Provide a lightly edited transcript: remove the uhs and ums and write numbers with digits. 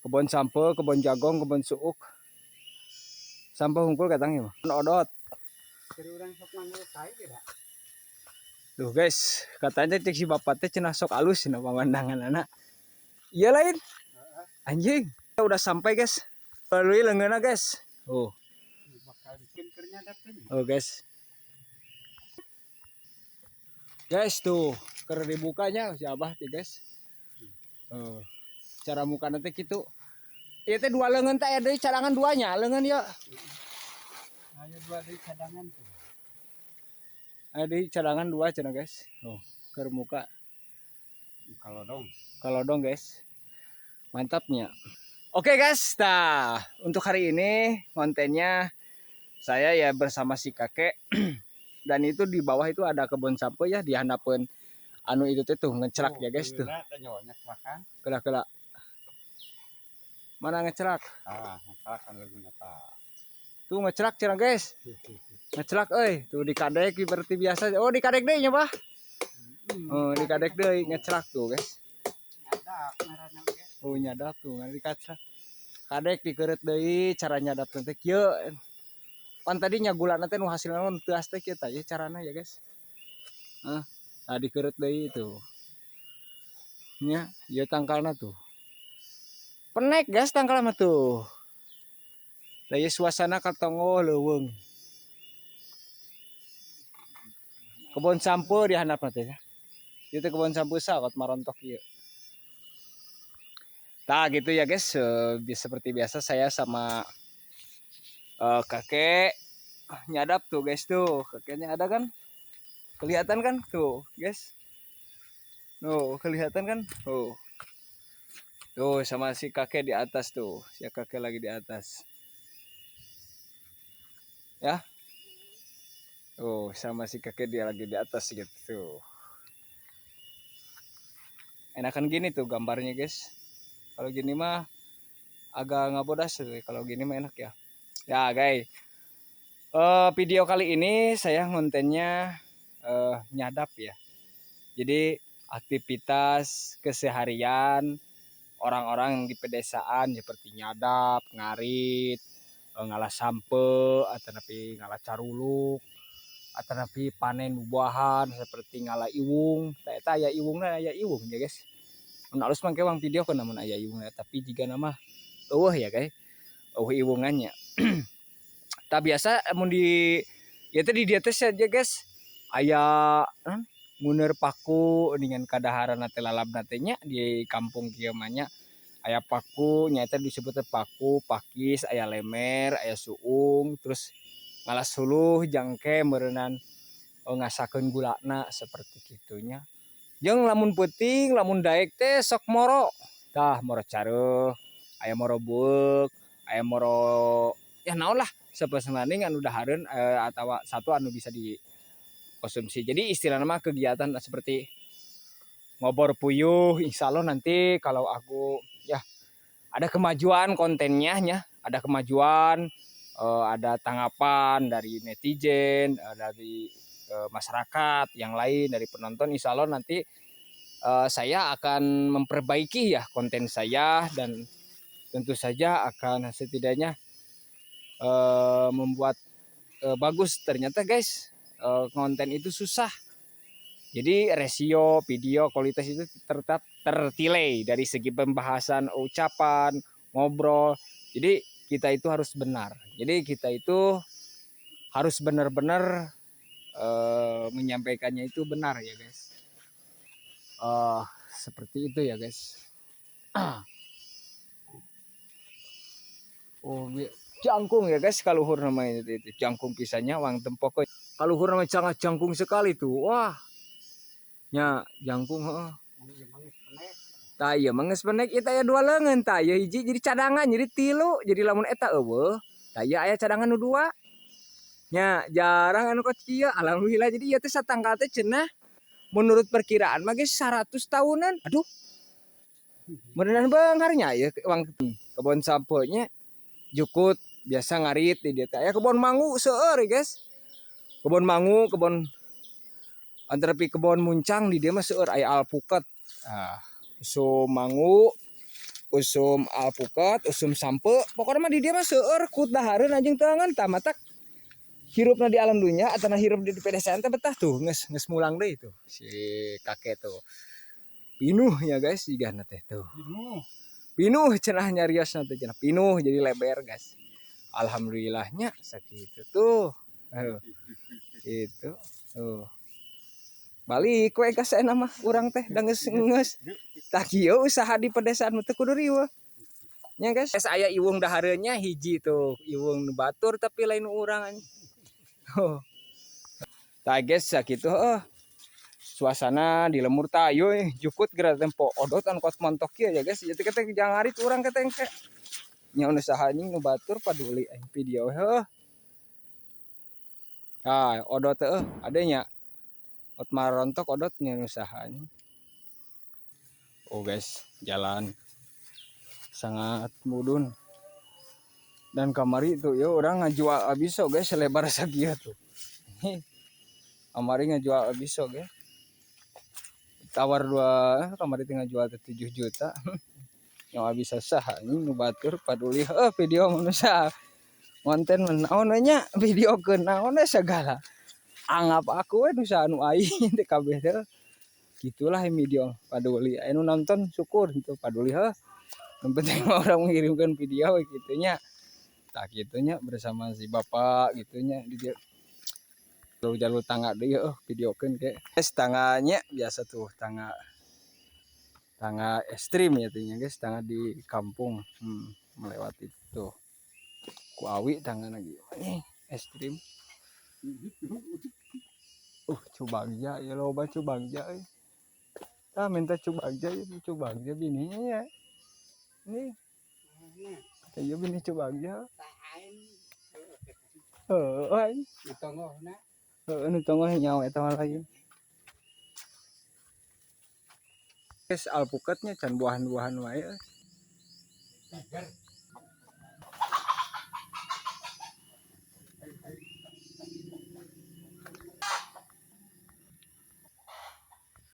Kebon sampeu, kebon jagong, kebon suuk. Sampeu hungkul katang ieu mah. Odot. Tuh guys, katanya cek si bapak teh cenah sok alus cenah pemandangan anak. Iya lain. Anjing, kita udah sampai guys. Melalui leungeunna guys. Oh. Oh guys. Guys tuh, keur dibukanya si Abah tuh guys. Oh. Cara muka nanti gitu. Ieu teh dua leungeun teh aya deui cadangan duanya, leungeun ieu. Aya dua deui cadangan tuh. Ada di cadangan dua cenah guys. Oh, keur muka. Kalau dong. Kalau dong guys. Mantapnya. Oke guys, nah untuk hari ini kontennya saya ya bersama si kakek dan itu di bawah itu ada kebun sampeu ya di handapeun anu itu teh tuh ngecelak ya guys tuh. Kela-kela. Mana ngecelak? Ah, ngecelak kan leungeun eta. Tuh ngecelak cenah guys. Ngecelak euy, tuh di kadek berarti biasa. Oh, di kadek deui nya, Bah. Oh, di kadek deui ngecelak tuh guys. Nyadak ngaranna ge. Oh, nyadap tuh ngan dikacak. Kadek dikeureut deui cara nyadap teh kieu. Pan tadi nya gulana teh nu hasilna nu teuas teh kieu tah ieu carana ya guys. Hah, nah dikeureut deui tuh. Nya, ieu tangkalna tuh. Penek guys tangkalna mah tuh. Lah ieu suasana katonggo leuweung. Kebon sampeu di handapna teh. Ieu teh kebon sampeu saot marontok ieu. Nah gitu ya guys, seperti biasa saya sama kakek nyadap tuh guys tuh, kakeknya ada kan? Kelihatan kan tuh guys? Tuh kelihatan kan? Tuh, tuh sama si kakek di atas tuh, si kakek lagi di atas. Ya, tuh sama si kakek dia lagi di atas gitu tuh. Enakan gini tuh gambarnya guys. Kalau gini mah agak ngabodas tuh. Kalau gini mah enak ya. Ya guys, video kali ini saya kontennya nyadap ya. Jadi aktivitas keseharian orang-orang di pedesaan seperti nyadap, ngarit, ngalah sampeu, atau nepi ngalah caruluk, atau nepi panen buah-buahan seperti ngalah iwung. Tah eta aya iwungna, aya iwung ya guys. Mun alus mah kewang video kana mun aya iwungna, tapi jika nama eueuh ya guys. Eueuh iwungannya. Tah biasa mun di ieu teh di dieu teh saja guys. Aya nguneur paku dengan kadaharan teh lalabna teh nya di kampung kieu mah nya. Aya paku nya eta disebut teh paku, pakis, aya lemer, aya suung, terus ngalas suluh jangke meureunan ngasakeun gulana seperti kitunya. Jeung lamun peuting, lamun daek teh sok moro. Tah moro careuh, aya moro bueuk, aya moro ya naon lah sapesenganing anu dahareun atawa satu anu bisa dikonsumsi. Jadi istilahna mah kegiatan seperti ngobor puyuh, insya Allah nanti kalau aku ya ada kemajuan kontennya nya, ada kemajuan, ada tanggapan dari netizen, dari masyarakat yang lain, dari penonton, insya Allah nanti saya akan memperbaiki ya konten saya dan tentu saja akan setidaknya membuat bagus. Ternyata guys, konten itu susah. Jadi rasio video kualitas itu tetap tertilai dari segi pembahasan, ucapan, ngobrol. Jadi kita itu harus benar. Jadi kita itu harus benar-benar menyampaikannya itu benar ya guys. Seperti itu ya guys. Oh, jangkung ya guys, kaluhur namanya itu jangkung pisannya wang tempok. Kaluhur namanya sangat jangkung sekali tuh. Wah. Nya jangkung heeh. Tah ieu mah geus penek ieu teh aya dua leungeun tah ieu hiji jadi cadangan jadi tilu jadi lamun eta eueuh tah ieu aya cadangan nu dua. Nya jarang anu kos kieu alhamdulillah jadi ieu teh satangkal teh cenah menurut perkiraan mah geus 100 tahunan. Aduh. Meureunan beunghar nya ieu wang kebon sampeu nya jukut biasa ngarit di dieu teh aya kebon mangu seueur guys. Kebon mangu, kebon antara pi kebon muncang di dieu mah seueur aya alpukat. Ah, so mangu Usum alpukat, usum sampe, pokoknya mah di dieu mah seueur kut dahareun anjing teangan tah, matak hirupna di alam dunya atau hirup di pedesaan teh betah tuh. Geus geus mulang deui tuh si kakek tuh. Pinuh ya guys, jigana teh tuh. Pinuh. Pinuh cenah, nyariosna teh cenah pinuh, jadi leber guys. Alhamdulillahnya sakitu tuh. Aduh. Itu tuh. Balik we ka saena mah urang teh da geus geus. Tah, kieu usaha di pedesaan mah teu kudu riweuh. Nya guys, aya iwung dahareunnya hiji tuh, iwung nu batur tapi lain nu urang anjing. Oh. Tah guys, sakitu heuh. Suasana di lembur tah ieu jukut geura tempo odot anu kuat montok kieu ya guys. Ieu teh jangan ngarit urang teh engke. Nya usaha anjing nu batur paduli aing video heuh. Ah, odot heuh adanya. Ot marontok odot nya usaha anjing. Oh guys, jalan sangat mudun. Dan kamari tuh ya orang ngajual abiso guys, selebar sakieu tuh. Kamari ngajual abiso guys. Tawar dua kamari teh ngajual teh 7 juta. Yang bisa sah anjing nu batur paduli heuh video manusia. Konten mah naon we nya, video keun naon we segala. Anggap aku we nu anu aing teh kabeh teh. Gitulah video paduli anu nonton syukur gitu, paduli heuh. Yang penting mah orang mengirimkan video gitu nya. Tah kitu nya bersama si bapak gitu nya di dieu. Jalur tangga deui heuh videokeun ke. Guys, tangganya biasa tuh, tangga tangga ekstrim ya nya guys, tangga di kampung. Melewati tuh. Ku awi tangga lagi. Ini ekstrim. Cubagja ya, loba cubagja euy. Tah, minta cubagja ya, cubagja bininya ya. Nih. Iya, bini cubagja. Heeh, aing. Ditonggohna. Heeh, nu tonggoh nyawa eta mah lain. Guys, alpukatnya can buahan-buahan wae euy. Tiger.